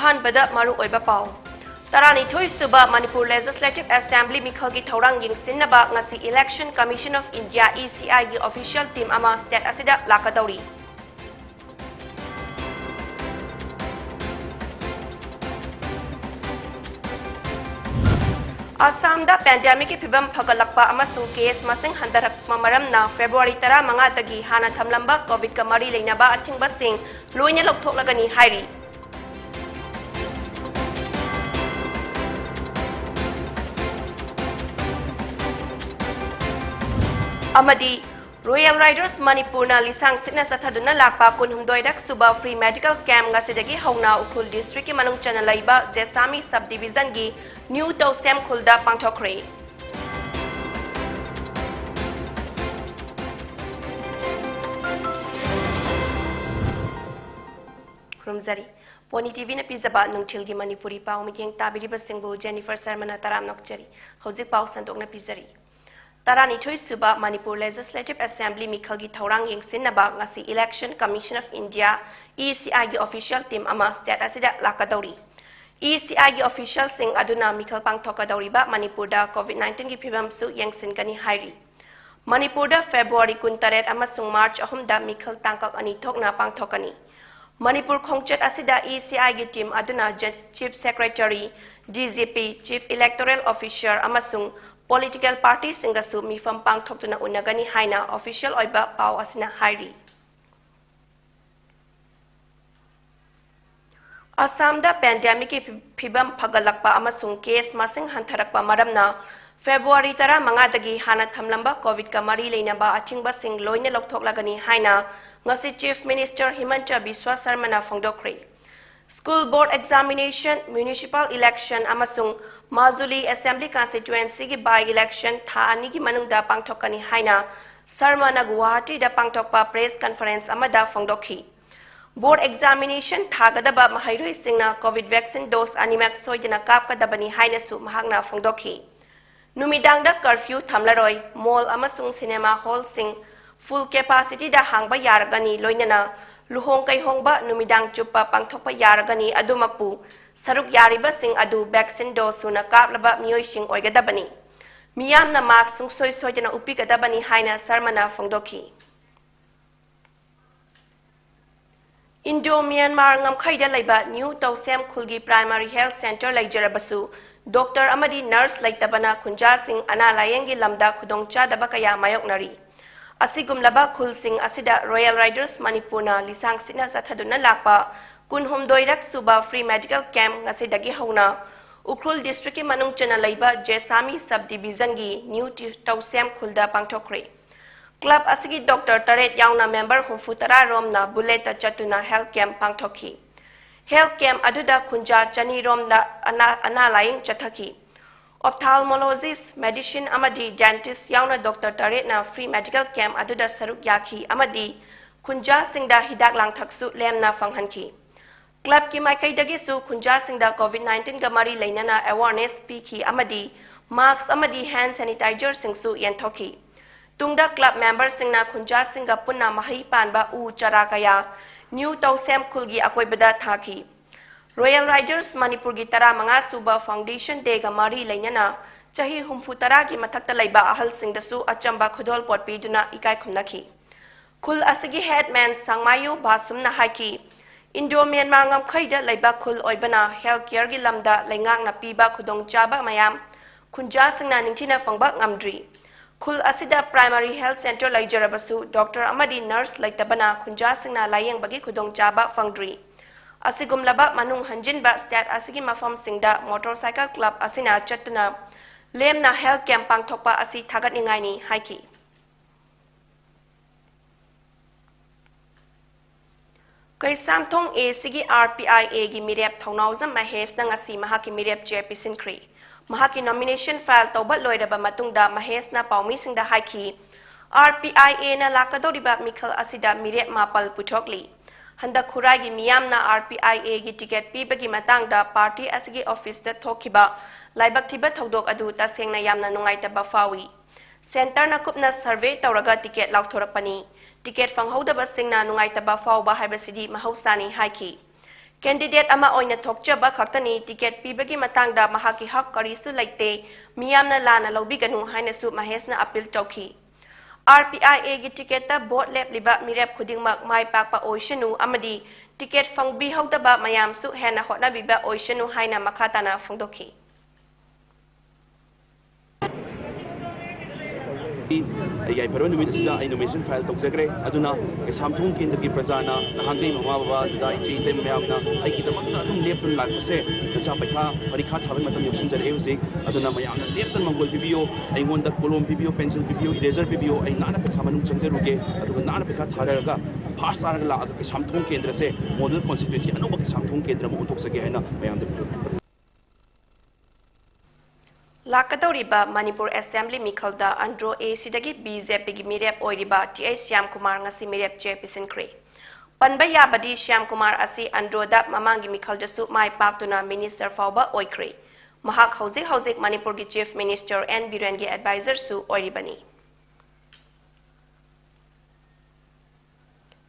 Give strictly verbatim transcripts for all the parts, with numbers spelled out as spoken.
ꯑꯍꯥꯟꯕꯗ ꯃꯔꯨꯑꯣꯏꯕ ꯄꯥꯎ꯫ ꯇꯔꯥꯅꯤꯊꯣꯏ ꯁꯨꯕ ꯃꯅꯤꯄꯨꯔ Legislative Assembly ꯃꯤꯈꯜꯒꯤ ꯊꯧꯔꯥꯡ ꯌꯦꯡꯁꯤꯟꯅꯕ ꯉꯁꯤ Election Commission of India, E C I ꯒꯤ official team ꯑꯃ state ꯑꯁꯤꯗ ꯂꯥꯛꯀꯗꯧꯔꯤ꯫ ꯑꯁꯥꯝꯗ pandemic ꯀꯤ ꯐꯤꯕꯝ ꯐꯒꯠꯂꯛꯄ ꯑꯃꯁꯨꯡ case ꯃꯁꯤꯡ ꯍꯟꯊꯔꯛꯄ ꯃꯔꯝꯅ February ꯇꯔꯥꯃꯉꯥꯗꯒꯤ ꯍꯥꯟꯅ ꯊꯝꯂꯝꯕ COVID ꯀ ꯃꯔꯤ ꯂꯩꯅꯕ ꯑꯊꯤꯡꯕꯁꯤꯡ ꯂꯣꯏꯅ ꯂꯧꯊꯣꯛꯂꯒꯅꯤ ꯍꯥꯏꯔꯤ꯫ ꯑꯃꯗꯤ Royal Riders ꯃꯅꯤꯄꯨꯔꯅ ꯂꯤꯁꯥꯡ ꯁꯤꯠꯅ ꯆꯠꯊꯗꯨꯅ ꯂꯥꯛꯄ ꯀꯨꯟꯍꯨꯝꯗꯣꯏꯔꯛ ꯁꯨꯕ free medical camp ꯉꯁꯤꯗꯒꯤ ꯍꯧꯅ ꯎꯈ꯭ꯔꯨꯜ district ꯀꯤ ꯃꯅꯨꯡ ꯆꯟꯅ ꯂꯩꯕ ꯖꯦꯁꯥꯃꯤ sub division ꯒꯤ New ꯇꯧꯁꯦꯝ ꯈꯨꯜꯗ ꯄꯥꯡꯊꯣꯛꯈ꯭ꯔꯦ꯫ ꯈꯨꯔꯨꯝꯖꯔꯤ꯫ ꯄꯣꯅꯤ TV ꯅ ꯄꯤꯖꯕ ꯅꯨꯡꯊꯤꯜꯒꯤ ꯃꯅꯤꯄꯨꯔꯤ ꯄꯥꯎ ꯃꯤꯠꯌꯦꯡ ꯇꯥꯕꯤꯔꯤꯕꯁꯤꯡꯕꯨ ꯖꯦꯅꯤꯐꯔ ꯁꯔꯃꯅ ꯇꯔꯥꯝꯅ ꯑꯣꯛꯆꯔꯤ꯫ ꯍꯧꯖꯤꯛ ꯄꯥꯎ ꯁꯟꯗꯣꯛꯅ ꯄꯤꯖꯔꯤ꯫ ꯇꯔꯥꯅꯤꯊꯣꯏ ꯁꯨꯕ ꯃꯅꯤꯄꯨꯔ Legislative Assembly ꯃꯤꯈꯜꯒꯤ ꯊꯧꯔꯥꯡ ꯌꯦꯡꯁꯤꯟꯅꯕ ꯉꯁꯤ Election Commission of India, E C I ꯒꯤ official team ꯑꯃ state ꯑꯁꯤꯗ ꯂꯥꯛꯀꯗꯧꯔꯤ꯫ E C I ꯒꯤ official ꯁꯤꯡ ꯑꯗꯨꯅ ꯃꯤꯈꯜ ꯄꯥꯡꯊꯣꯛꯀꯗꯧꯔꯤꯕ ꯃꯅꯤꯄꯨꯔꯗ COVID nineteen ꯒꯤ ꯐꯤꯕꯝꯁꯨ ꯌꯦꯡꯁꯤꯟꯒꯅꯤ ꯍꯥꯏꯔꯤ꯫ ꯃꯅꯤꯄꯨꯔꯗ February ꯀꯨꯟꯇꯔꯦꯠ ꯑꯃꯁꯨꯡ March ꯑꯍꯨꯝꯗ ꯃꯤꯈꯜ ꯇꯥꯡꯀꯛ ꯑꯅꯤ ꯊꯣꯛꯅ ꯄꯥꯡꯊꯣꯛꯀꯅꯤ꯫ ꯃꯅꯤꯄꯨꯔ ꯈꯣꯡꯆꯠ ꯑꯁꯤꯗ E C I ꯒꯤ team ꯑꯗꯨꯅ ꯖ-, Chief Secretary, D G P, Chief Electoral Officer ꯑꯃꯁꯨꯡ political party ꯁꯤꯡꯒꯁꯨ ꯃꯤꯐꯝ ꯄꯥꯡꯊꯣꯛꯇꯨꯅ ꯎꯅꯒꯅꯤ ꯍꯥꯏꯅ official ꯑꯣꯏꯕ ꯄꯥꯎ ꯑꯁꯤꯅ ꯍꯥꯏꯔꯤ꯫ ꯑꯁꯥꯝꯗ pandemic ꯀꯤ ꯐꯤ-, ꯐꯤꯕꯝ ꯐꯒꯠꯂꯛꯄ ꯑꯃꯁꯨꯡ case ꯃꯁꯤꯡ ꯍꯟꯊꯔꯛꯄ ꯃꯔꯝꯅ February ꯇꯔꯥꯃꯉꯥꯗꯒꯤ ꯍꯥꯟꯅ ꯊꯝꯂꯝꯕ COVID ꯀ ꯃꯔꯤ ꯂꯩꯅꯕ ꯑꯊꯤꯡꯕꯁꯤꯡ ꯂꯣꯏꯅ ꯂꯧꯊꯣꯛꯂꯒꯅꯤ ꯍꯥꯏꯅ ꯉꯁꯤ Chief Minister ꯍꯤꯃꯟꯇ Visva ꯁꯔꯃꯅ ꯐꯣꯡꯗꯣꯛꯈ꯭ꯔꯦ꯫ School board examination, municipal election ꯑꯃꯁꯨꯡ ꯃꯥꯖꯨꯂꯤ Assembly Constituency ꯒꯤ by election ꯊꯥ ꯑꯅꯤꯒꯤ ꯃꯅꯨꯡꯗ ꯄꯥꯡꯊꯣꯛꯀꯅꯤ ꯍꯥꯏꯅ ꯁꯔꯃꯅ ꯒꯨꯋꯥꯍꯥꯇꯤꯗ ꯄꯥꯡꯊꯣꯛꯄ press conference ꯑꯃꯗ ꯐꯣꯡꯗꯣꯛꯈꯤ꯫ Board examination ꯊꯥꯒꯗꯕ ꯃꯍꯩꯔꯣꯏꯁꯤꯡꯅ COVID vaccine dose ꯑꯅꯤꯃꯛ ꯁꯣꯏꯗꯅ ꯀꯥꯞꯀꯗꯕꯅꯤ ꯍꯥꯏꯅꯁꯨ ꯃꯍꯥꯛꯅ ꯐꯣꯡꯗꯣꯛꯈꯤ꯫ ꯅꯨꯃꯤꯗꯥꯡꯗ curfew ꯊꯝꯂꯔꯣꯏ, mall ꯑꯃꯁꯨꯡ cinema hall ꯁꯤꯡ full capacity ꯗ ꯍꯥꯡꯕ ꯌꯥꯔꯒꯅꯤ, ꯂꯣꯏꯅꯅ ꯂꯨꯍꯣꯡ ꯀꯩꯍꯣꯡꯕ ꯅꯨꯃꯤꯗꯥꯡ ꯆꯨꯞꯄ ꯄꯥꯡꯊꯣꯛꯄ ꯌꯥꯔꯒꯅꯤ, ꯑꯗꯨꯃꯛꯄꯨ ꯁꯔꯨꯛ ꯌꯥꯔꯤꯕꯁꯤꯡ ꯑꯗꯨ vaccine dose ꯁꯨꯅ ꯀꯥꯞꯂꯕ ꯃꯤꯑꯣꯏꯁꯤꯡ ꯑꯣꯏꯒꯗꯕꯅꯤ꯫ ꯃꯤꯌꯥꯝꯅ mask ꯁꯨꯡꯁꯣꯏ ꯁꯣꯏꯗꯅ ꯎꯞꯄꯤꯒꯗꯕꯅꯤ ꯍꯥꯏꯅ ꯁꯔꯃꯅ ꯐꯣꯡꯗꯣꯛꯈꯤ꯫ Indo-Myanmar ꯉꯝꯈꯩꯗ ꯂꯩꯕ New ꯇꯧꯁꯦꯝ ꯈꯨꯜꯒꯤ Primary Health Centre ꯂꯩꯖꯔꯕꯁꯨ, doctor ꯑꯃꯗꯤ nurse ꯂꯩꯇꯕꯅ ꯈꯨꯟꯖꯥꯁꯤꯡ ꯑꯅꯥ ꯂꯥꯌꯦꯡꯒꯤ ꯂꯝꯗ ꯈꯨꯗꯣꯡꯆꯥꯗꯕ ꯀꯌꯥ ꯃꯥꯌꯣꯛꯅꯔꯤ꯫ ꯑꯁꯤꯒꯨꯝꯂꯕ ꯈꯨꯜꯁꯤꯡ ꯑꯁꯤꯗ Royal Riders ꯃꯅꯤꯄꯨꯔꯅ ꯂꯤꯁꯥꯡ ꯁꯤꯠꯅ ꯆꯠꯊꯗꯨꯅ ꯂꯥꯛꯄ ꯀꯨꯟꯍꯨꯝꯗꯣꯏꯔꯛ ꯁꯨꯕ free medical camp ꯉꯁꯤꯗꯒꯤ ꯍꯧꯅ ꯎꯈ꯭ꯔꯨꯜ district ꯀꯤ ꯃꯅꯨꯡ ꯆꯟꯅ ꯂꯩꯕ ꯖꯦꯁꯥꯃꯤ sub division ꯒꯤ New ꯇꯤ-, ꯇꯧꯁꯦꯝ ꯈꯨꯜꯗ ꯄꯥꯡꯊꯣꯛꯈ꯭ꯔꯦ꯫ Club ꯑꯁꯤꯒꯤ doctor ꯇꯔꯦꯠ ꯌꯥꯎꯅ member ꯍꯨꯝꯐꯨ ꯇꯔꯥ ꯔꯣꯝꯅ bullet ꯇ ꯆꯠꯇꯨꯅ health camp ꯄꯥꯡꯊꯣꯛꯈꯤ꯫ Health camp ꯑꯗꯨꯗ ꯈꯨꯟꯖꯥ ꯆꯅꯤ ꯔꯣꯝꯗ ꯑꯅꯥ, ꯑꯅꯥ ꯂꯥꯌꯦꯡ ꯆꯠꯊꯈꯤ꯫ Ophthalmologist, medicine ꯑꯃꯗꯤ dentist ꯌꯥꯎꯅ doctor ꯇꯔꯦꯠꯅ free medical camp ꯑꯗꯨꯗ ꯁꯔꯨꯛ ꯌꯥꯈꯤ ꯑꯃꯗꯤ ꯈꯨꯟꯖꯥꯁꯤꯡꯗ ꯍꯤꯗꯥꯛ ꯂꯥꯡꯊꯛꯁꯨ ꯂꯦꯝꯅ ꯐꯪꯍꯟꯈꯤ꯫ Club ꯀꯤ ꯃꯥꯏꯀꯩꯗꯒꯤꯁꯨ ꯈꯨꯟꯖꯥꯁꯤꯡꯗ COVID nineteen ꯒ ꯃꯔꯤ ꯂꯩꯅꯅ awareness ꯄꯤꯈꯤ ꯑꯃꯗꯤ mask ꯑꯃꯗꯤ hand sanitizer ꯁꯤꯡꯁꯨ ꯌꯦꯟꯊꯣꯛꯈꯤ꯫ ꯇꯨꯡꯗ club member ꯁꯤꯡꯅ ꯈꯨꯟꯖꯥꯁꯤꯡꯒ ꯄꯨꯟꯅ ꯃꯍꯩ ꯄꯥꯟꯕ ꯎ ꯆꯥꯔꯥ ꯀꯌꯥ New ꯇꯧꯁꯦꯝ ꯈꯨꯜꯒꯤ ꯑꯀꯣꯏꯕꯗ ꯊꯥꯈꯤ꯫ Royal Riders ꯃꯅꯤꯄꯨꯔꯒꯤ ꯇꯔꯥꯃꯉꯥ ꯁꯨꯕ Foundation Day ꯒ ꯃꯔꯤ ꯂꯩꯅꯅ ꯆꯍꯤ ꯍꯨꯝꯐꯨ ꯇꯔꯥꯒꯤ ꯃꯊꯛꯇ ꯂꯩꯕ ꯑꯍꯜꯁꯤꯡꯗꯁꯨ ꯑꯆꯝꯕ ꯈꯨꯗꯣꯜꯄꯣꯠ ꯄꯤꯗꯨꯅ ꯏꯀꯥꯏ ꯈꯨꯝꯅꯈꯤ꯫ ꯈꯨꯜ ꯑꯁꯤꯒꯤ headman ꯁꯥꯡꯃꯥꯌꯨ ꯚꯥꯁꯨꯝꯅ ꯍꯥꯏꯈꯤ, Indo-Myanmar ꯉꯝꯈꯩꯗ ꯂꯩꯕ ꯈꯨꯜ ꯑꯣꯏꯕꯅ health care ꯒꯤ ꯂꯝꯗ ꯂꯩꯉꯥꯛꯅ ꯄꯤꯕ ꯈꯨꯗꯣꯡꯆꯥꯕ ꯃꯌꯥꯝ ꯈꯨꯟꯖꯥꯁꯤꯡꯅ ꯅꯤꯡꯊꯤꯅ ꯐꯪꯕ ꯉꯝꯗ꯭ꯔꯤ꯫ ꯈꯨꯜ ꯑꯁꯤꯗ Primary Health Centre ꯂꯩꯖꯔꯕꯁꯨ doctor ꯑꯃꯗꯤ nurse ꯂꯩꯇꯕꯅ ꯈꯨꯟꯖꯥꯁꯤꯡꯅ ꯂꯥꯌꯦꯡꯕꯒꯤ ꯈꯨꯗꯣꯡꯆꯥꯕ ꯐꯪꯗ꯭ꯔꯤ꯫ ꯑꯁꯤꯒꯨꯝꯂꯕ ꯃꯅꯨꯡ ꯍꯟꯖꯤꯟꯕ state ꯑꯁꯤꯒꯤ ꯃꯐꯝꯁꯤꯡꯗ motorcycle club ꯑꯁꯤꯅ ꯆꯠꯇꯨꯅ ꯂꯦꯝꯅ health camp ꯄꯥꯡꯊꯣꯛꯄ ꯑꯁꯤ ꯊꯥꯒꯠꯅꯤꯡꯉꯥꯏꯅꯤ ꯍꯥꯏꯈꯤ꯫ ꯀꯩꯁꯥꯝꯊꯣꯡ A ꯁꯤꯒꯤ R P I A ꯒꯤ ꯃꯤꯔꯦꯞ ꯊꯧꯅꯥꯎꯖꯝ ꯃꯍꯦꯁꯅ ꯉꯁꯤ ꯃꯍꯥꯛꯀꯤ ꯃꯤꯔꯦꯞ ꯆꯦ ꯄꯤꯁꯤꯟꯈ꯭ꯔꯦ꯫ ꯃꯍꯥꯛꯀꯤ nomination file ꯇꯧꯕ ꯂꯣꯏꯔꯕ ꯃꯇꯨꯡꯗ ꯃꯍꯦꯁꯅ ꯄꯥꯎꯃꯤꯁꯤꯡꯗ ꯍꯥꯏꯈꯤ, R P I A ꯅ ꯂꯥꯛꯀꯗꯧꯔꯤꯕ ꯃꯤꯈꯜ ꯑꯁꯤꯗ ꯃꯤꯔꯦꯞ ꯃꯥꯄꯜ ꯄꯨꯊꯣꯛꯂꯤ꯫ ꯍꯟꯗꯛ ꯈꯨꯔꯥꯏꯒꯤ ꯃꯤꯌꯥꯝꯅ R P I A ꯒꯤ ticket ꯄꯤꯕꯒꯤ ꯃꯇꯥꯡꯗ party ꯑꯁꯤꯒꯤ office ꯇ ꯊꯣꯛꯈꯤꯕ ꯂꯥꯏꯕꯛ ꯊꯤꯕ ꯊꯧꯗꯣꯛ ꯑꯗꯨ ꯇꯁꯦꯡꯅ ꯌꯥꯝꯅ ꯅꯨꯡꯉꯥꯏꯇꯕ ꯐꯥꯎꯏ꯫ Centre ꯅ ꯀꯨꯞꯅ survey ꯇꯧꯔꯒ ticket ꯂꯥꯎꯊꯣꯔꯛꯄꯅꯤ꯫ ꯇꯤꯀꯦꯠ ꯐꯪꯍꯧꯗꯕꯁꯤꯡꯅ ꯅꯨꯡꯉꯥꯏꯇꯕ ꯐꯥꯎꯕ ꯍꯥꯏꯕꯁꯤꯗꯤ ꯃꯍꯧꯁꯥꯅꯤ ꯍꯥꯏꯈꯤ꯫ ꯀꯦꯟꯗꯤꯗꯦꯠ ꯑꯃ ꯑꯣꯏꯅ ꯊꯣꯛꯆꯕ ꯈꯛꯇꯅꯤ, ꯇꯤꯀꯦꯠ ꯄꯤꯕꯒꯤ ꯃꯇꯥꯡꯗ ꯃꯍꯥꯛꯀꯤ ꯍꯛ ꯀꯔꯤꯁꯨ ꯂꯩꯇꯦ, ꯃꯤꯌꯥꯝꯅ ꯂꯥꯟꯅ ꯂꯧꯕꯤꯒꯅꯨ ꯍꯥꯏꯅꯁꯨ ꯃꯍꯦꯁꯅ ꯑꯄꯤꯜ ꯇꯧꯈꯤ꯫ ꯑꯥꯔ ꯄꯤ ꯑꯥꯏ ꯑꯦꯒꯤ ꯇꯤꯀꯦꯠꯇ ꯚꯣꯠ ꯂꯦꯞꯂꯤꯕ ꯃꯤꯔꯦꯞ ꯈꯨꯗꯤꯡꯃꯛ ꯃꯥꯏ ꯄꯥꯛꯄ ꯑꯣꯏꯁꯅꯨ ꯑꯃꯗꯤ ꯇꯤꯀꯦꯠ ꯐꯪꯕꯤꯍꯧꯗꯕ ꯃꯌꯥꯝꯁꯨ ꯍꯦꯟꯅ ꯍꯣꯠꯅꯕꯤꯕ ꯑꯣꯏꯁꯅꯨ ꯍꯥꯏꯅ ꯃꯈꯥ ꯇꯥꯅ ꯐꯣꯡꯗꯣꯛꯈꯤ꯫ ꯑꯩ ꯌꯥꯏꯐꯔꯕ ꯅꯨꯃꯤꯠ ꯑꯁꯤꯗ ꯑꯩ nomination file ꯇꯧꯖꯈ꯭ꯔꯦ꯫ ꯑꯗꯨꯅ ꯀꯩꯁꯥꯝꯊꯣꯡ ꯀꯦꯟꯗ꯭ꯔꯒꯤ ꯄ꯭ꯔꯖꯥꯅ, ꯅꯍꯥꯟꯈꯩ ꯃꯃꯥ ꯕꯕꯥ, ꯗꯗꯥ, ꯏꯆꯦ, ꯏꯇꯩ ꯃꯌꯥꯝꯅ ꯑꯩꯒꯤꯗꯃꯛꯇ ꯑꯗꯨꯝ ꯂꯦꯞꯇꯨꯅ ꯂꯥꯛꯄꯁꯦ, ꯅꯆꯥ ꯄꯩꯈꯥ ꯄꯔꯤꯈꯥ ꯊꯥꯕꯒꯤ ꯃꯇꯝ ꯌꯧꯁꯤꯟꯖꯔꯛꯑꯦ ꯍꯧꯖꯤꯛ꯫ ꯑꯗꯨꯅ ꯃꯌꯥꯝꯅ ꯂꯦꯞꯇꯅ ꯃꯪꯒꯣꯜ ꯄꯤꯕꯤꯌꯨ, ꯑꯩꯉꯣꯟꯗ ꯀꯣꯂꯣꯝ ꯄꯤꯕꯤꯌꯨ, pencil ꯄꯤꯕꯤꯌꯨ, eraser ꯄꯤꯕꯤꯌꯨ꯫ ꯑꯩ ꯅꯥꯟꯅ ꯄꯩꯈꯥ ꯃꯅꯨꯡ ꯆꯪꯖꯔꯨꯒꯦ, ꯑꯗꯨꯒ ꯅꯥꯟꯅ ꯄꯩꯈꯥ ꯊꯥꯔꯒ first ꯇꯥꯔꯒ ꯂꯥꯛꯑꯒ ꯀꯩꯁꯥꯝꯊꯣꯡ ꯀꯦꯟꯗ꯭ꯔꯁꯦ model constituency, ꯑꯅꯧꯕ ꯀꯩꯁꯥꯝꯊꯣꯡ ꯀꯦꯟꯗ꯭ꯔ ꯑꯃ ꯑꯣꯟꯊꯣꯛꯆꯒꯦ ꯍꯥꯏꯅ ꯃꯌꯥꯝꯗ ꯂꯥꯛꯀꯗꯧꯔꯤꯕ ꯃꯅꯤꯄꯨꯔ ꯑꯦꯁꯦꯝꯕ꯭ꯂꯤ ꯃꯤꯈꯜꯗ ꯑꯟꯗ꯭ꯔꯣ ꯑꯦ ꯁꯤꯗꯒꯤ ꯕꯤ ꯖꯦ ꯄꯤꯒꯤ ꯃꯤꯔꯦꯞ ꯑꯣꯏꯔꯤꯕ ꯇꯤ ꯑꯩꯆ ꯁ꯭ꯌꯥꯝꯀꯨꯃꯥꯔ ꯉꯁꯤ ꯃꯤꯔꯦꯞ ꯆꯦ ꯄꯤꯁꯤꯟꯈ꯭ꯔꯦ꯫ ꯄꯟꯕ ꯌꯥꯕꯗꯤ, ꯁ꯭ꯌꯥꯝꯀꯨꯃꯥꯔ ꯑꯁꯤ ꯑꯟꯗ꯭ꯔꯣꯗ ꯃꯃꯥꯡꯒꯤ ꯃꯤꯈꯜꯗꯁꯨ ꯃꯥꯏ ꯄꯥꯛꯇꯨꯅ minister ꯐꯥꯎꯕ ꯑꯣꯏꯈ꯭ꯔꯦ꯫ ꯃꯍꯥꯛ ꯍꯧꯖꯤꯛ ꯍꯧꯖꯤꯛ ꯃꯅꯤꯄꯨꯔꯒꯤ Chief Minister ꯑꯦꯟ ꯕꯤꯔꯦꯟꯒꯤ advisorꯁꯨ ꯑꯣꯏꯔꯤꯕꯅꯤ꯫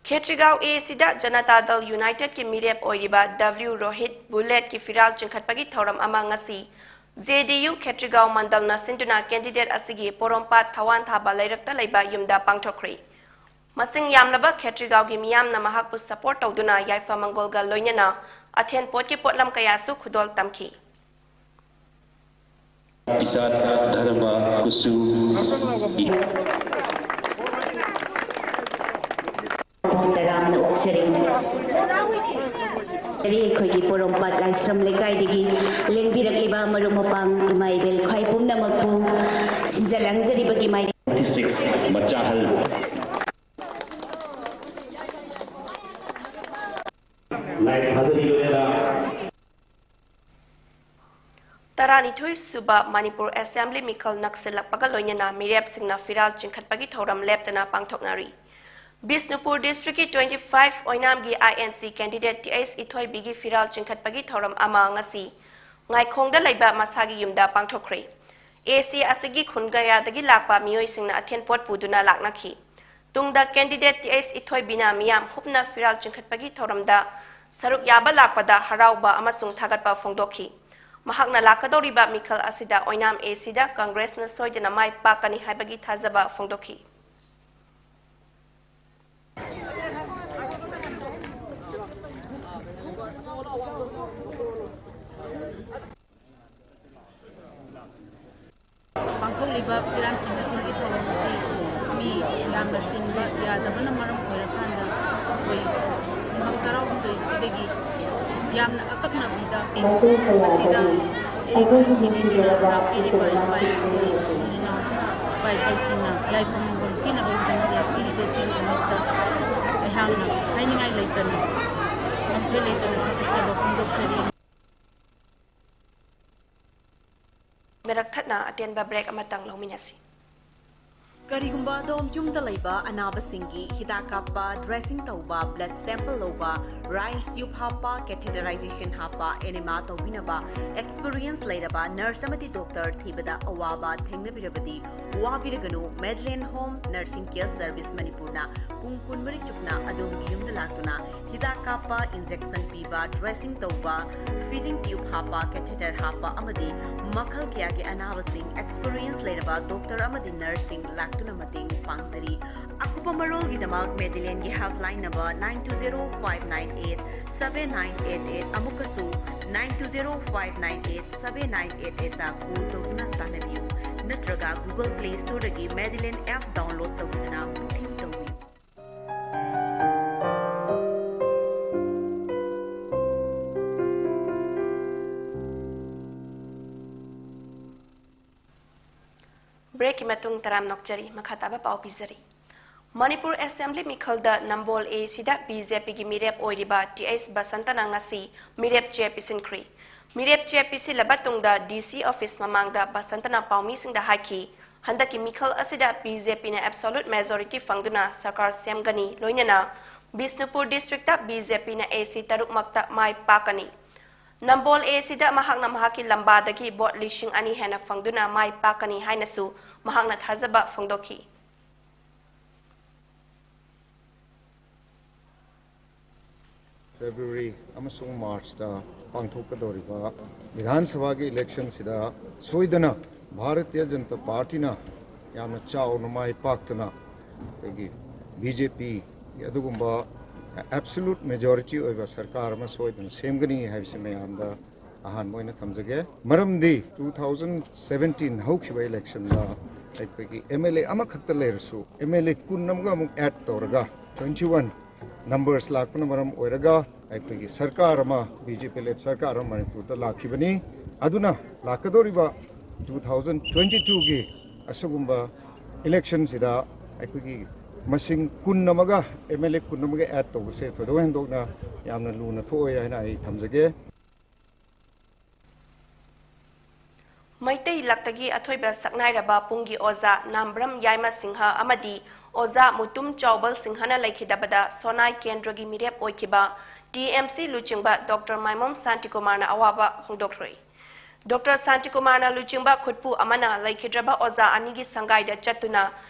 ꯈꯦꯇ꯭ꯔꯤꯒꯥꯎ ꯑꯦ ꯁꯤꯗ ꯖꯅꯇꯥ ꯗꯜ ꯌꯨꯅꯥꯏꯇꯦꯗꯀꯤ ꯃꯤꯔꯦꯞ ꯑꯣꯏꯔꯤꯕ ꯗꯕ꯭ꯂꯤꯎ ꯔꯣꯍꯤꯠ ꯕꯨꯂꯦꯠꯀꯤ ꯐꯤꯔꯥꯜ ꯆꯤꯡꯈꯠꯄꯒꯤ ꯊꯧꯔꯝ ꯑꯃ ꯉꯁꯤ ꯖꯦ ꯗꯤ ꯌꯨ ꯈꯦꯇ꯭ꯔꯤꯒꯥꯎ ꯃꯟꯗꯜꯅ ꯁꯤꯟꯗꯨꯅ candidate ꯑꯁꯤꯒꯤ ꯄꯣꯔꯣꯝꯄꯥꯠ ꯊꯋꯥꯟ ꯊꯥꯕ ꯂꯩꯔꯛꯇ ꯂꯩꯕ ꯌꯨꯝꯗ ꯄꯥꯡꯊꯣꯛꯈ꯭ꯔꯦ꯫ ꯃꯁꯤꯡ ꯌꯥꯝꯂꯕ ꯈꯦꯇ꯭ꯔꯤꯒꯥꯎꯒꯤ ꯃꯤꯌꯥꯝꯅ ꯃꯍꯥꯛꯄꯨ support ꯇꯧꯗꯨꯅ ꯌꯥꯏꯐ ꯃꯪꯒꯣꯜꯒ ꯂꯣꯏꯅꯅ ꯑꯊꯦꯟ ꯄꯣꯠꯀꯤ ꯄꯣꯠꯂꯝ ꯀꯌꯥꯁꯨ ꯈꯨꯗꯣꯜ ꯇꯝꯈꯤ꯫ ꯏꯆꯥ ꯙꯔꯃ ꯀꯨꯆꯨ ꯇꯔꯥꯝꯅ ꯑꯣꯛꯆꯔꯤ꯫ ꯑꯩꯈꯣꯏꯒꯤ ꯄꯣꯔꯣꯝꯄꯥꯠ ꯂꯥꯏꯁ꯭ꯔꯝ ꯂꯩꯀꯥꯏꯗꯒꯤ ꯂꯦꯡꯕꯤꯔꯛꯂꯤꯕ ꯃꯔꯨꯞ ꯃꯄꯥꯡ ꯏꯃꯥ ꯏꯕꯦꯜ ꯈ꯭ꯋꯥꯏ ꯄꯨꯝꯅꯃꯛꯄꯨ ꯁꯤꯟꯖ ꯂꯥꯡꯖꯔꯤꯕꯒꯤ ꯃꯥꯏ twenty six ꯃꯆꯥꯍꯜ꯫ ꯂꯥꯏ ꯊꯥꯖꯔꯤ ꯂꯣꯏꯅꯅ꯫ ꯇꯔꯥꯅꯤꯊꯣꯏ ꯁꯨꯕ ꯃꯅꯤꯄꯨꯔ ꯑꯦꯁꯦꯝꯕ꯭ꯂꯤ ꯃꯤꯈꯜ ꯅꯛꯁꯤꯜꯂꯛꯄꯒ ꯂꯣꯏꯅꯅ ꯃꯤꯔꯦꯞꯁꯤꯡꯅ ꯐꯤꯔꯥꯜ ꯆꯤꯡꯈꯠꯄꯒꯤ ꯊꯧꯔꯝ ꯂꯦꯞꯇꯅ ꯄꯥꯡꯊꯣꯛꯅꯔꯤ꯫ ꯕꯤꯁꯅꯨꯄꯨꯔ districtꯀꯤ twenty five ꯑꯣꯏꯅꯥꯝꯒꯤ I N C candidate T H ꯏꯊꯣꯏꯕꯤꯒꯤ ꯐꯤꯔꯥꯜ ꯆꯤꯡꯈꯠꯄꯒꯤ ꯊꯧꯔꯝ ꯑꯃ ꯉꯁꯤ ꯉꯥꯏꯈꯣꯡꯗ ꯂꯩꯕ ꯃꯁꯥꯒꯤ ꯌꯨꯝꯗ ꯄꯥꯡꯊꯣꯛꯈ꯭ꯔꯦ꯫ ꯑꯦ ꯁꯤ ꯑꯁꯤꯒꯤ ꯈꯨꯟ ꯀꯌꯥꯗꯒꯤ ꯂꯥꯛꯄ ꯃꯤꯑꯣꯏꯁꯤꯡꯅ ꯑꯊꯦꯟ ꯄꯣꯠ ꯄꯨꯗꯨꯅ ꯂꯥꯛꯅꯈꯤ꯫ ꯇꯨꯡꯗ candidate ꯇꯤ ꯑꯩꯆ ꯏꯊꯣꯏꯕꯤꯅ ꯃꯤꯌꯥꯝ ꯍꯨꯞꯅ ꯐꯤꯔꯥꯜ ꯆꯤꯡꯈꯠꯄꯒꯤ ꯊꯧꯔꯝꯗ ꯁꯔꯨꯛ ꯌꯥꯕ ꯂꯥꯛꯄꯗ ꯍꯔꯥꯎꯕ ꯑꯃꯁꯨꯡ ꯊꯥꯒꯠꯄ ꯐꯣꯡꯗꯣꯛꯈꯤ꯫ ꯃꯍꯥꯛꯅ ꯂꯥꯛꯀꯗꯧꯔꯤꯕ ꯃꯤꯈꯜ ꯑꯁꯤꯗ ꯑꯣꯏꯅꯥꯝ ꯑꯦ ꯁꯤꯗ ꯀꯪꯒ꯭ꯔꯦꯁꯅ ꯁꯣꯏꯗꯅ ꯃꯥꯏ ꯄꯥꯛꯀꯅꯤ ꯍꯥꯏꯕꯒꯤ ꯊꯥꯖꯕ ꯐꯣꯡꯗꯣꯛꯈꯤ꯫ ꯄꯥꯡꯊꯣꯛꯂꯤꯕ ꯐꯤꯔꯥꯟ ꯆꯤꯡꯈꯠꯄꯒꯤ ꯊꯧꯔꯝ ꯑꯁꯤ ꯃꯤ ꯌꯥꯝꯅ ꯇꯤꯟꯕ ꯌꯥꯗꯕꯅ ꯃꯔꯝ ꯑꯣꯏꯔꯀꯥꯟꯗ ꯑꯩꯈꯣꯏ ꯈꯨꯡꯒꯪ ꯇꯔꯥꯍꯨꯝꯗꯣꯏꯁꯤꯗꯒꯤ ꯌꯥꯝꯅ ꯑꯀꯛꯅꯕꯤꯗ ꯃꯁꯤꯗ ꯑꯩꯕꯨ ꯅꯨꯡꯁꯤꯕꯤꯗꯨꯅ ꯂꯥꯛꯄꯤꯔꯤꯕ ꯏꯄꯥ ꯏꯄꯨ ꯏꯆꯤꯟ ꯏꯅꯥꯎ ꯏꯄꯥ ꯏꯄꯨꯁꯤꯡꯅ ꯌꯥꯏꯐ ꯃꯪꯒꯣꯜ ꯄꯤꯅꯕꯒꯤꯗꯃꯛ ꯂꯥꯛꯄꯤꯔꯤꯕꯁꯤꯒꯤꯗꯃꯛꯇ ꯑꯩꯍꯥꯛꯅ ꯍꯥꯏꯅꯤꯡꯉꯥꯏ ꯂꯩꯇꯅ, ꯉꯝꯈꯩ ꯂꯩꯇꯅ ꯊꯥꯒꯠꯆꯕ ꯐꯣꯡꯗꯣꯛꯆꯔꯤ꯫ ꯃꯔꯛ ꯊꯠꯅ ꯑꯇꯦꯟꯕ break ꯑꯃꯇꯪ ꯂꯧꯃꯤꯟꯅꯁꯤ꯫ ꯀꯔꯤꯒꯨꯝꯕ ꯑꯗꯣꯝ ꯌꯨꯝꯗ ꯂꯩꯕ ꯑꯅꯥꯕꯁꯤꯡꯒꯤ ꯍꯤꯗꯥꯛ ꯀꯥꯞꯄ, dressing ꯇꯧꯕ, blood sample ꯂꯧꯕ, Ryle's tube ꯍꯥꯞꯄ, catheterization ꯍꯥꯞꯄ, enema ꯇꯧꯕꯤꯅꯕ experience ꯂꯩꯔꯕ nurse ꯑꯃꯗꯤ doctor ꯊꯤꯕꯗ ꯑꯋꯥꯕ ꯊꯦꯡꯅꯕꯤꯔꯕꯗꯤ ꯋꯥꯕꯤꯔꯒꯅꯨ꯫ Madeline Home Nursing Care Service ꯃꯅꯤꯄꯨꯔꯅ ꯄꯨꯡ ꯀꯨꯟꯃꯔꯤ ꯆꯨꯞꯅ ꯑꯗꯣꯝꯒꯤ ꯌꯨꯝꯗ ꯂꯥꯛꯇꯨꯅ ꯍꯤꯗꯥꯛ ꯀꯥꯞꯄ, injection ꯄꯤꯕ, dressing ꯇꯧꯕ, feeding tube ꯍꯥꯞꯄ, catheter ꯍꯥꯞꯄ ꯑꯃꯗꯤ ꯃꯈꯜ ꯀꯌꯥꯒꯤ ꯑꯅꯥꯕꯁꯤꯡ experience ꯂꯩꯔꯕ doctor ꯑꯃꯗꯤ nurseꯁꯤꯡ ꯂꯥꯛꯇꯨꯅ ꯃꯇꯦꯡ ꯄꯥꯡꯖꯔꯤ꯫ ꯑꯀꯨꯞꯄ ꯃꯔꯣꯜꯒꯤꯗꯃꯛ Madelineꯒꯤ helpline number nine two zero five nine eight seven nine eight eight, ꯑꯃꯨꯛꯀꯁꯨ nine two zero five nine eight seven nine eight eightꯇ call ꯇꯧꯗꯨꯅ ꯇꯥꯟꯅꯕꯤꯌꯨ, ꯅꯠꯇ꯭ꯔꯒ Google Play Storeꯗꯒꯤ Madeline app download ꯇꯧꯗꯨꯅ booking ꯇꯧꯕꯤꯌꯨ꯫ Breakꯀꯤ ꯃꯇꯨꯡ ꯇꯔꯥꯝ ꯅꯣꯛꯆꯔꯤ꯫ ꯃꯈꯥ ꯇꯥꯕ ꯄꯥꯎ ꯄꯤꯖꯔꯤ꯫ ꯃꯅꯤꯄꯨꯔ Assembly ꯃꯤꯈꯜꯗ ꯅꯝꯕꯣꯜ ꯑꯦ ꯁꯤꯗ BJPꯒꯤ ꯃꯤꯔꯦꯞ ꯑꯣꯏꯔꯤꯕ ꯇꯤ ꯑꯩꯆ ꯕꯁꯟꯇꯅ ꯉꯁꯤ ꯃꯤꯔꯦꯞ ꯆꯦ ꯄꯤꯁꯤꯟꯈ꯭ꯔꯤ꯫ ꯃꯤꯔꯦꯞ ꯆꯦ ꯄꯤꯁꯤꯜꯂꯕ ꯇꯨꯡꯗ DC office ꯃꯃꯥꯡꯗ ꯕꯁꯟꯇꯅ ꯄꯥꯎꯃꯤꯁꯤꯡꯗ ꯍꯥꯏꯈꯤ, ꯍꯟꯗꯛꯀꯤ ꯃꯤꯈꯜ ꯑꯁꯤꯗ BJPꯅ absolute majority ꯐꯪꯗꯨꯅ ꯁꯔꯀꯥꯔ ꯁꯦꯝꯒꯅꯤ, ꯂꯣꯏꯅꯅ ꯕꯤꯁꯅꯨꯄꯨꯔ districtꯇ BJPꯅ AC ꯇꯔꯨꯛꯃꯛꯇ ꯃꯥꯏ ꯄꯥꯛꯀꯅꯤ꯫ ꯅꯝꯕꯣꯜ ꯑꯦ ꯁꯤꯗ ꯃꯍꯥꯛꯅ ꯃꯍꯥꯛꯀꯤ ꯂꯝꯕꯥꯗꯒꯤ vote ꯂꯤꯁꯤꯡ ꯑꯅꯤ ꯍꯦꯟꯅ ꯐꯪꯗꯨꯅ ꯃꯥꯏ ꯄꯥꯛꯀꯅꯤ ꯍꯥꯏꯅꯁꯨ ꯃꯍꯥꯛꯅ ꯊꯥꯖꯕ ꯐꯣꯡꯗꯣꯛꯈꯤ꯫ February ꯑꯃꯁꯨꯡ Marchꯇ ꯄꯥꯡꯊꯣꯛꯀꯗꯧꯔꯤꯕ ꯕꯤꯙꯥꯟ ꯁꯚꯥꯒꯤ ꯏꯂꯦꯛꯁꯟꯁꯤꯗ ꯁꯣꯏꯗꯅ ꯚꯥꯔꯇꯤꯌ ꯖꯅꯇꯥ ꯄꯥꯔꯇꯤꯅ ꯌꯥꯝꯅ ꯆꯥꯎꯅ ꯃꯥꯏ ꯄꯥꯛꯇꯨꯅ ꯑꯩꯈꯣꯏꯒꯤ ꯕꯤ ꯖꯦ ꯄꯤ ꯑꯗꯨꯒꯨꯝꯕ ꯑꯦꯕꯁꯣꯂꯨꯠ ꯃꯦꯖꯣꯔꯤꯇꯤ ꯑꯣꯏꯕ ꯁꯔꯀꯥꯔ ꯑꯃ ꯁꯣꯏꯗꯅ ꯁꯦꯝꯒꯅꯤ ꯍꯥꯏꯕꯁꯤ ꯃꯌꯥꯝꯗ ꯑꯍꯥꯟꯕ ꯑꯣꯏꯅ ꯊꯝꯖꯒꯦ꯫ ꯃꯔꯝꯗꯤ two thousand seventeen ꯍꯧꯈꯤꯕ ꯏꯂꯦꯛꯁꯟꯗ ꯑꯩꯈꯣꯏꯒꯤ ꯑꯦꯝ ꯑꯦꯜ ꯑꯦ ꯑꯃꯈꯛꯇ ꯂꯩꯔꯁꯨ ꯑꯦꯝ ꯑꯦꯜ ꯑꯦ ꯀꯨꯟ ꯑꯃꯒ ꯑꯃꯨꯛ ꯑꯦꯗ ꯇꯧꯔꯒ twenty one ꯅꯝꯕꯔꯁ ꯂꯥꯛꯄꯅ ꯃꯔꯝ ꯑꯣꯏꯔꯒ ꯑꯩꯈꯣꯏꯒꯤ ꯁꯔꯀꯥꯔ ꯑꯃ, ꯕꯤ ꯖꯦ ꯄꯤ ꯂꯦꯗ ꯁꯔꯀꯥꯔ ꯑꯃ ꯃꯅꯤꯄꯨꯔꯗ ꯂꯥꯛꯈꯤꯕꯅꯤ꯫ ꯑꯗꯨꯅ ꯂꯥꯛꯀꯗꯧꯔꯤꯕ two thousand twenty twoꯒꯤ ꯑꯁꯤꯒꯨꯝꯕ ꯏꯂꯦꯛꯁꯟꯁꯤꯗ ꯑꯩꯈꯣꯏꯒꯤ ꯃꯁꯤꯡ ꯀꯨꯟ ꯑꯃꯒ ꯑꯦꯝ ꯑꯦꯜ ꯑꯦ ꯀꯨꯟ ꯑꯃꯒ ꯑꯦꯗ ꯇꯧꯕꯁꯦ ꯊꯣꯏꯗꯣꯛ ꯍꯦꯟꯗꯣꯛꯅ ꯌꯥꯝꯅ ꯂꯨꯅ ꯊꯣꯛꯑꯣꯏ ꯍꯥꯏꯅ ꯑꯩ ꯊꯝꯖꯒꯦ꯫ ꯃꯩꯇꯩ ꯂꯛꯇꯒꯤ ꯑꯊꯣꯏꯕ ꯁꯛꯅꯥꯏꯔꯕ ꯄꯨꯡꯒꯤ ꯑꯣꯖꯥ ꯅꯥꯝꯕ꯭ꯔꯝ ꯌꯥꯏꯃ ꯁꯤꯡꯍ ꯑꯃꯗꯤ ꯑꯣꯖꯥ ꯃꯨꯇꯨꯝ ꯆꯥꯎꯕꯜ ꯁꯤꯡꯍꯅ ꯂꯩꯈꯤꯗꯕꯗ ꯁꯣꯅꯥꯏ ꯀꯦꯟꯗ꯭ꯔꯒꯤ ꯃꯤꯔꯦꯞ ꯑꯣꯏꯈꯤꯕ ꯇꯤ ꯑꯦꯝ ꯁꯤ ꯂꯨꯆꯤꯡꯕ ꯗꯣꯛꯇꯔ ꯃꯥꯏꯃꯣꯝ ꯁꯥꯟꯇꯤꯀꯨꯃꯥꯔꯅ ꯑꯋꯥꯕ ꯐꯣꯡꯗꯣꯛꯈ꯭ꯔꯦ꯫ ꯗꯣꯛꯇꯔ ꯁꯥꯟꯇꯤꯀꯨꯃꯥꯔꯅ ꯂꯨꯆꯤꯡꯕ ꯈꯨꯠꯄꯨ ꯑꯃꯅ ꯂꯩꯈꯤꯗ꯭ꯔꯕ ꯑꯣꯖꯥ ꯑꯅꯤꯒꯤ ꯁꯪꯒꯥꯏꯗ ꯆꯠꯇꯨꯅ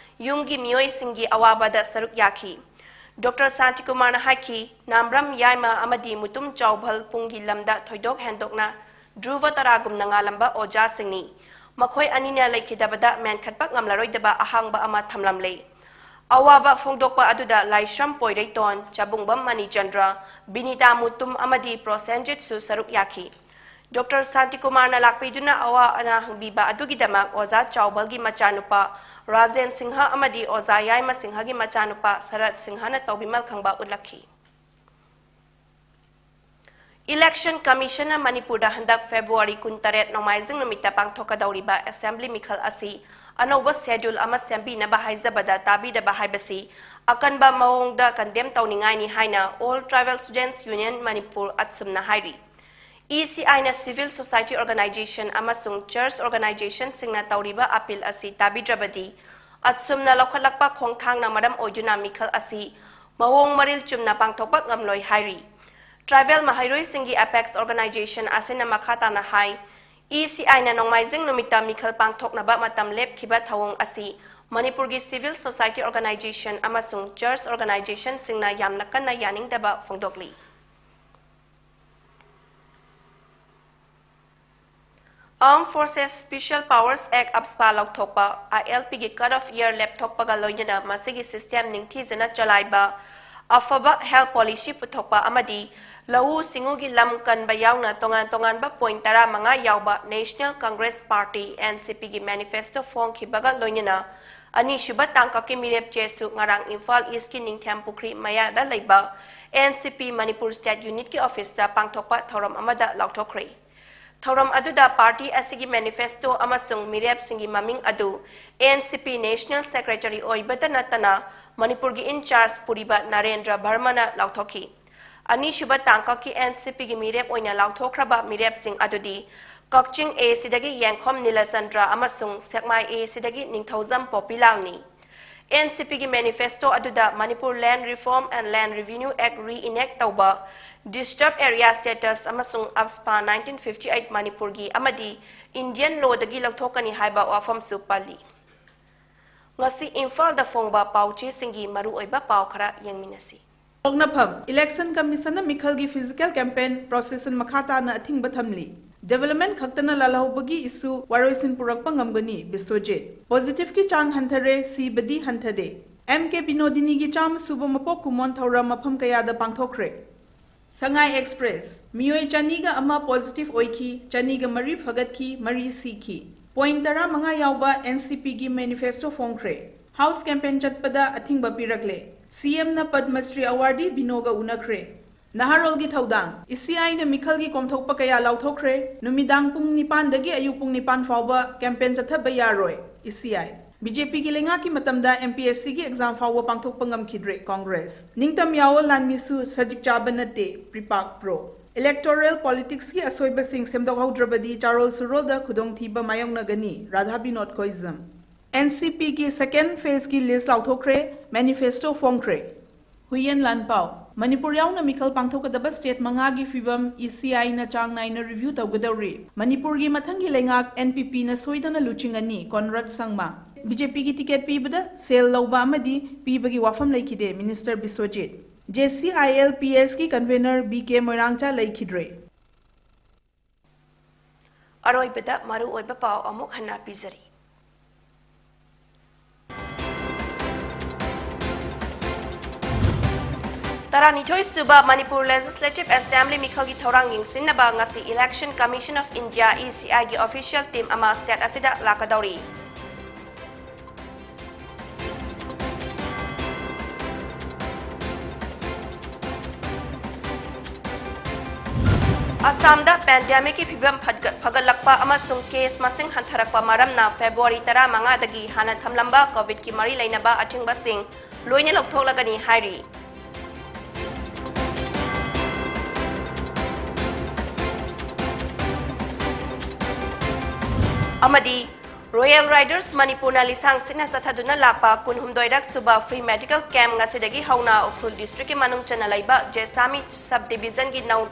ꯌꯨꯝꯒꯤ ꯃꯤꯑꯣꯏꯁꯤꯡꯒꯤ ꯑꯋꯥꯕꯗ ꯁꯔꯨꯛ ꯌꯥꯈꯤ꯫ ꯗꯣꯛꯇꯔ ꯁꯥꯟꯇꯤꯀꯨꯃꯥꯔꯅ ꯍꯥꯏꯈꯤ, ꯅꯥꯝꯕ꯭ꯔꯝ ꯌꯥꯏꯃ ꯑꯃꯗꯤ ꯃꯨꯇꯨꯝ ꯆꯥꯎꯕꯜ ꯄꯨꯡꯒꯤ ꯂꯝꯗ ꯊꯣꯏꯗꯣꯛ ꯍꯦꯟꯗꯣꯛꯅ ꯙ꯭ꯔꯨꯕ ꯇꯔꯥꯒꯨꯝꯅ ꯉꯥꯜꯂꯝꯕ ꯑꯣꯖꯥꯁꯤꯡꯅꯤ꯫ ꯃꯈꯣꯏ ꯑꯅꯤꯅ ꯂꯩꯈꯤꯗꯕꯗ ꯃꯦꯟꯈꯠꯄ ꯉꯝꯂꯔꯣꯏꯗꯕ ꯑꯍꯥꯡꯕ ꯑꯃ ꯊꯝꯂꯝꯂꯦ꯫ ꯑꯋꯥꯕ ꯐꯣꯡꯗꯣꯛꯄ ꯑꯗꯨꯗ ꯂꯥꯏꯁ꯭ꯔꯝ ꯄꯣꯏꯔꯩꯇꯣꯟ, ꯆꯕꯨꯡꯕꯝ ꯃꯅꯤꯆꯟꯗ꯭ꯔ, ꯕꯤꯅꯤꯇꯥ ꯃꯨꯇꯨꯝ ꯑꯃꯗꯤ ꯄ꯭ꯔꯣꯁꯦꯟꯖꯤꯠꯁꯨ ꯁꯔꯨꯛ ꯌꯥꯈꯤ꯫ ꯗꯣꯛꯇꯔ ꯁꯥꯟꯇꯤꯀꯨꯃꯥꯔꯅ ꯂꯥꯛꯄꯤꯗꯨꯅ ꯑꯋꯥ ꯑꯅꯥ ꯍꯪꯕꯤꯕ ꯑꯗꯨꯒꯤꯗꯃꯛ ꯑꯣꯖꯥ ꯆꯥꯎꯕꯜꯒꯤ ꯃꯆꯥꯅꯨꯄꯥ ꯔꯥꯖꯦꯟ ꯁꯤꯡꯍ ꯑꯃꯗꯤ ꯑꯣꯖꯥ ꯌꯥꯏꯃ ꯁꯤꯡꯍꯒꯤ ꯃꯆꯥꯅꯨꯄꯥ ꯁꯔꯠ ꯁꯤꯡꯍꯅ ꯇꯧꯕꯤꯃꯜ ꯈꯪꯕ ꯎꯠꯂꯛꯈꯤ꯫ ꯏꯂꯦꯛꯁꯟ ꯀꯃꯤꯁꯟꯅ ꯃꯅꯤꯄꯨꯔꯗ ꯍꯟꯗꯛ ꯐꯦꯕ꯭ꯔꯨꯋꯥꯔꯤ ꯀꯨꯟꯇꯔꯦꯠ ꯅꯣꯡꯃꯥꯏꯖꯤꯡ ꯅꯨꯃꯤꯠꯇ ꯄꯥꯡꯊꯣꯛꯀꯗꯧꯔꯤꯕ ꯑꯦꯁꯦꯝꯕ꯭ꯂꯤ ꯃꯤꯈꯜ ꯑꯁꯤ ꯑꯅꯧꯕ ꯁꯦꯗ꯭ꯌꯨꯜ ꯑꯃ ꯁꯦꯝꯕꯤꯅꯕ ꯍꯥꯏꯖꯕꯗ ꯇꯥꯕꯤꯗꯕ ꯍꯥꯏꯕꯁꯤ ꯑꯀꯟꯕ ꯃꯑꯣꯡꯗ ꯀꯟꯗꯦꯝ ꯇꯧꯅꯤꯡꯉꯥꯏꯅꯤ ꯍꯥꯏꯅ All Tribal Students Union Manipur, ꯑꯠꯁꯨꯝꯅ ꯍꯥꯏꯔꯤ꯫ ꯏ ꯁꯤ ꯑꯥꯏꯅ civil society organization ꯑꯃꯁꯨꯡ church organizationꯁꯤꯡꯅ ꯇꯧꯔꯤꯕ ꯑꯄꯤꯜ ꯑꯁꯤ ꯇꯥꯕꯤꯗ꯭ꯔꯕꯗꯤ, ꯑꯠꯁꯨꯝꯅ ꯂꯧꯈꯠꯂꯛꯄ ꯈꯣꯡꯊꯥꯡꯅ ꯃꯔꯝ ꯑꯣꯏꯗꯨꯅ ꯃꯤꯈꯜ ꯑꯁꯤ ꯃꯑꯣꯡ ꯃꯔꯤꯜ ꯆꯨꯝꯅ ꯄꯥꯡꯊꯣꯛꯄ ꯉꯝꯂꯣꯏ ꯍꯥꯏꯔꯤ꯫ Tribal ꯃꯍꯩꯔꯣꯏꯁꯤꯡꯒꯤ apex organizationꯑꯁꯤꯅ ꯃꯈꯥ ꯇꯥꯅ ꯍꯥꯏ, ꯏ ꯁꯤ ꯑꯥꯏꯅ ꯅꯣꯡꯃꯥꯏꯖꯤꯡ ꯅꯨꯃꯤꯠꯇ ꯃꯤꯈꯜ ꯄꯥꯡꯊꯣꯛꯅꯕ ꯃꯇꯝ ꯂꯦꯞꯈꯤꯕ ꯊꯧꯑꯣꯡ ꯑꯁꯤ ꯃꯅꯤꯄꯨꯔꯒꯤ civil society organization ꯑꯃꯁꯨꯡ church organizationꯁꯤꯡꯅ ꯌꯥꯝꯅ ꯀꯟꯅ ꯌꯥꯅꯤꯡꯗꯕ ꯐꯣꯡꯗꯣꯛꯂꯤ꯫ Armed Forces Special Powers Act, AFSPA ꯂꯧꯊꯣꯛꯄ, ILP ꯒꯤ cut off year ꯂꯦꯞꯊꯣꯛꯄꯒ ꯂꯣꯏꯅꯅ ꯃꯁꯤꯒꯤ system ꯅꯤꯡꯊꯤꯖꯅ ꯆꯂꯥꯏꯕ, ꯑꯐꯕ health policy ꯄꯨꯊꯣꯛꯄ ꯑꯃꯗꯤ ꯂꯧꯎ ꯁꯤꯡꯎꯒꯤ ꯂꯝ ꯀꯟꯕ ꯌꯥꯎꯅ ꯇꯣꯉꯥꯟ ꯇꯣꯉꯥꯟꯕ point ꯇꯔꯥꯃꯉꯥ ꯌꯥꯎꯕ National Congress Party, NCP ꯒꯤ manifesto ꯐꯣꯡꯈꯤꯕꯒ ꯂꯣꯏꯅꯅ ꯑꯅꯤꯁꯨꯕ ꯇꯥꯡꯀꯛꯀꯤ ꯃꯤꯔꯦꯞ ꯆꯦꯁꯨ ꯉꯔꯥꯡ ꯏꯝꯐꯥꯜ East ꯀꯤ ꯅꯤꯡꯊꯦꯝ ꯄꯨꯈ꯭ꯔꯤ ꯃꯌꯥꯗ ꯂꯩꯕ NCP ꯃꯅꯤꯄꯨꯔ State Unit ꯀꯤ office ꯇ ꯄꯥꯡꯊꯣꯛꯄ ꯊꯧꯔꯝ ꯑꯃꯗ ꯂꯥꯎꯊꯣꯛꯈ꯭ꯔꯦ꯫ ꯊꯧꯔꯝ ꯑꯗꯨꯗ party ꯑꯁꯤꯒꯤ manifesto ꯑꯃꯁꯨꯡ ꯃꯤꯔꯦꯞꯁꯤꯡꯒꯤ ꯃꯃꯤꯡ ꯑꯗꯨ NCP National Secretary ꯑꯣꯏꯕꯇ ꯅꯠꯇꯅ ꯃꯅꯤꯄꯨꯔꯒꯤ in charge ꯄꯨꯔꯤꯕ ꯅꯔꯦꯟꯗ꯭ꯔ ꯚꯔꯃꯅ ꯂꯥꯎꯊꯣꯛꯈꯤ꯫ ꯑꯅꯤꯁꯨꯕ ꯇꯥꯡꯀꯛꯀꯤ NCP ꯒꯤ ꯃꯤꯔꯦꯞ ꯑꯣꯏꯅ ꯂꯥꯎꯊꯣꯛꯈ꯭ꯔꯕ ꯃꯤꯔꯦꯞꯁꯤꯡ ꯑꯗꯨꯗꯤ ꯀꯛꯆꯤꯡ A ꯁꯤꯗꯒꯤ ꯌꯦꯡꯈꯣꯝ ꯅꯤꯂꯆꯟꯗ꯭ꯔ ꯑꯃꯁꯨꯡ ꯁꯦꯛꯃꯥꯏ A ꯁꯤꯗꯒꯤ ꯅꯤꯡꯊꯧꯖꯝ ꯄꯣꯄꯤꯂꯥꯜꯅꯤ꯫ NCP ꯒꯤ manifesto ꯑꯗꯨꯗ Manipur Land Reform and Land Revenue Act re-enact ꯇꯧꯕ, disturbed area status ꯑꯃꯁꯨꯡ AFSPA nineteen fifty eight ꯃꯅꯤꯄꯨꯔꯒꯤ ꯑꯃꯗꯤ Indian law ꯗꯒꯤ ꯂꯧꯊꯣꯛꯀꯅꯤ ꯍꯥꯏꯕ ꯋꯥꯐꯝꯁꯨ ꯄꯜꯂꯤ꯫ ꯉꯁꯤ ꯏꯝꯐꯥꯜꯗ ꯐꯣꯡꯕ ꯄꯥꯎꯆꯦꯁꯤꯡꯒꯤ ꯃꯔꯨꯑꯣꯏꯕ ꯄꯥꯎ ꯈꯔ ꯌꯦꯡꯃꯤꯟꯅꯁꯤ꯫ ꯄꯣꯛꯅꯐꯝ, Election Commission ꯅ ꯃꯤꯈꯜꯒꯤ physical campaign procession ꯃꯈꯥ ꯇꯥꯅ ꯑꯊꯤꯡꯕ ꯊꯝꯂꯤ꯫ Development ꯈꯛꯇꯅ ꯂꯥꯜꯍꯧꯕꯒꯤ issue ꯋꯥꯔꯣꯏꯁꯤꯟ ꯄꯨꯔꯛꯄ ꯉꯝꯒꯅꯤ, ꯕꯤꯁ꯭ꯋꯖꯤꯠ꯫ Positive ꯀꯤ ꯆꯥꯡ ꯍꯟꯊꯔꯦ, ꯁꯤꯕꯗꯤ ꯍꯟꯊꯗꯦ꯫ M K ꯕꯤꯅꯣꯗꯤꯅꯤꯒꯤ ꯆꯥꯝꯃ ꯁꯨꯕ ꯃꯄꯣꯛ ꯀꯨꯝꯑꯣꯟ ꯊꯧꯔꯝ ꯃꯐꯝ ꯀꯌꯥꯗ ꯄꯥꯡꯊꯣꯛꯈ꯭ꯔꯦ꯫ ꯁꯉꯥꯏ Express, ꯃꯤꯑꯣꯏ ꯆꯅꯤꯒ ꯑꯃ positive ꯑꯣꯏꯈꯤ, ꯆꯅꯤꯒ ꯃꯔꯤ ꯐꯒꯠꯈꯤ, ꯃꯔꯤ ꯁꯤꯈꯤ꯫ Point ꯇꯔꯥꯃꯉꯥ ꯌꯥꯎꯕ NCP ꯒꯤ manifesto ꯐꯣꯡꯈ꯭ꯔꯦ꯫ House campaign ꯆꯠꯄꯗ ꯑꯊꯤꯡꯕ ꯄꯤꯔꯛꯂꯦ꯫ CM ꯅ ꯄꯗꯃ ꯁ꯭ꯔꯤ awardee ꯕꯤꯅꯣꯒ ꯎꯅꯈ꯭ꯔꯦ꯫ ꯅꯍꯥꯔꯣꯜꯒꯤ ꯊꯧꯗꯥꯡ, ECI ꯅ ꯃꯤꯈꯜꯒꯤ ꯀꯣꯝꯊꯣꯛꯄ ꯀꯌꯥ ꯂꯥꯎꯊꯣꯛꯈ꯭ꯔꯦ꯫ ꯅꯨꯃꯤꯗꯥꯡ ꯄꯨꯡ ꯅꯤꯄꯥꯟꯗꯒꯤ ꯑꯌꯨꯛ ꯄꯨꯡ ꯅꯤꯄꯥꯟ ꯐꯥꯎꯕ campaign ꯆꯠꯊꯕ ꯌꯥꯔꯣꯏ, ECI꯫ BJP ꯒꯤ ꯂꯩꯉꯥꯛꯀꯤ ꯃꯇꯝꯗ MPSC ꯒꯤ exam ꯐꯥꯎꯕ ꯄꯥꯡꯊꯣꯛꯄ ꯉꯝꯈꯤꯗ꯭ꯔꯦ, Congress꯫ ꯅꯤꯡꯇꯝ ꯌꯥꯑꯣ ꯂꯥꯟꯃꯤꯁꯨ ꯁꯖꯤꯛ ꯆꯥꯕ ꯅꯠꯇꯦ, PREPAK Pro꯫ Electoral politics ꯀꯤ ꯑꯁꯣꯏꯕꯁꯤꯡ ꯁꯦꯝꯗꯣꯛꯍꯧꯗ꯭ꯔꯕꯗꯤ ꯆꯥꯔꯣꯜ ꯁꯨꯔꯣꯜꯗ ꯈꯨꯗꯣꯡꯊꯤꯕ ꯃꯥꯌꯣꯛꯅꯒꯅꯤ, ꯔꯥꯙꯥ ꯕꯤꯅꯣꯗ ꯀꯣꯏꯖꯝ꯫ NCP ꯒꯤ second phase ꯀꯤ list ꯂꯥꯎꯊꯣꯛꯈ꯭ꯔꯦ, manifesto ꯐꯣꯡꯈ꯭ꯔꯦ꯫ ꯍꯨꯏꯌꯦꯟ ꯂꯥꯟꯄꯥꯎ, ꯃꯅꯤꯄꯨꯔ ꯌꯥꯎꯅ ꯃꯤꯈꯜ ꯄꯥꯡꯊꯣꯛꯀꯗꯕ state ꯃꯉꯥꯒꯤ ꯐꯤꯕꯝ ECI ꯅ ꯆꯥꯡ ꯅꯥꯏꯅ review ꯇꯧꯒꯗꯧꯔꯤ꯫ ꯃꯅꯤꯄꯨꯔꯒꯤ ꯃꯊꯪꯒꯤ ꯂꯩꯉꯥꯛ NPP ꯅ ꯁꯣꯏꯗꯅ ꯂꯨꯆꯤꯡꯉꯅꯤ, ꯀꯣꯟꯔꯥꯗ ꯁꯪꯃꯥ꯫ BJP ꯒꯤ ticket ꯄꯤꯕꯗ ꯁꯦꯜ ꯂꯧꯕ ꯑꯃꯗꯤ ꯄꯤꯕꯒꯤ ꯋꯥꯐꯝ ꯂꯩꯈꯤꯗꯦ, Minister ꯕꯤꯁ꯭ꯋꯖꯤꯠ꯫ JCILPS ꯀꯤ convener BK ꯃꯣꯏꯔꯥꯡꯆꯥ ꯂꯩꯈꯤꯗ꯭ꯔꯦ꯫ ꯑꯔꯣꯏꯕꯗ ꯃꯔꯨꯑꯣꯏꯕ ꯄꯥꯎ ꯑꯃꯨꯛ ꯍꯟꯅ ꯄꯤꯖꯔꯤ꯫ ꯇꯔꯥꯅꯤꯊꯣꯏ ꯁꯨꯕ ꯃꯅꯤꯄꯨꯔ Legislative Assembly ꯃꯤꯈꯜꯒꯤ ꯊꯧꯔꯥꯡ ꯌꯦꯡꯁꯤꯟꯅꯕ ꯉꯁꯤ Election Commission of India, E C I ꯒꯤ official team ꯑꯃ state ꯑꯁꯤꯗ ꯂꯥꯛꯀꯗꯧꯔꯤ꯫ ꯑꯁꯥꯝꯗ pandemic ꯀꯤ ꯐꯤꯕꯝ ꯐꯠꯒ-, ꯐꯒꯠꯂꯛꯄ ꯑꯃꯁꯨꯡ case ꯃꯁꯤꯡ ꯍꯟꯊꯔꯛꯄ ꯃꯔꯝꯅ February ꯇꯔꯥꯃꯉꯥꯗꯒꯤ ꯍꯥꯟꯅ ꯊꯝꯂꯝꯕ COVID ꯀꯤ ꯃꯔꯤ ꯂꯩꯅꯕ ꯑꯊꯤꯡꯕꯁꯤꯡ ꯂꯣꯏꯅ ꯂꯧꯊꯣꯛꯂꯒꯅꯤ ꯍꯥꯏꯔꯤ꯫ ꯑꯃꯗꯤ Royal Riders ꯃꯅꯤꯄꯨꯔꯅ ꯂꯤꯁꯥꯡ ꯁꯤꯠꯅ ꯆꯠꯊꯗꯨꯅ ꯂꯥꯛꯄ ꯀꯨꯟꯍꯨꯝꯗꯣꯏꯔꯛ ꯁꯨꯕ free medical camp ꯉꯁꯤꯗꯒꯤ ꯍꯧꯅ ꯎꯈ꯭ꯔꯨꯜ district ꯀꯤ ꯃꯅꯨꯡ ꯆꯟꯅ ꯂꯩꯕ ꯖꯦꯁꯥꯃꯤ sub division ꯒꯤ ꯅꯧ-,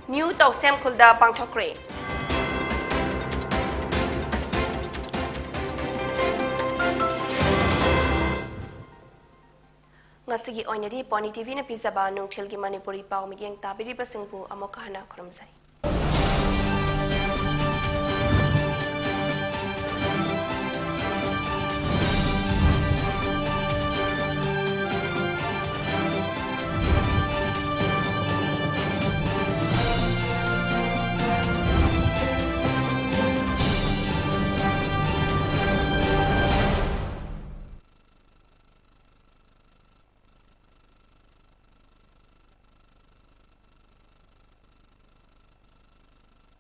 New ꯇꯧꯁꯦꯝ ꯈꯨꯜꯗ ꯄꯥꯡꯊꯣꯛꯈ꯭ꯔꯦ꯫ ꯉꯁꯤꯒꯤ ꯑꯣꯏꯅꯗꯤ Pony TV ꯅ ꯄꯤꯖꯕ ꯅꯨꯡꯊꯤꯜꯒꯤ ꯃꯅꯤꯄꯨꯔꯤ ꯄꯥꯎ ꯃꯤꯠꯌꯦꯡ ꯇꯥꯕꯤꯔꯤꯕꯁꯤꯡꯕꯨ ꯑꯃꯨꯛ ꯍꯟꯅ ꯈꯨꯔꯨꯝꯖꯔꯤ꯫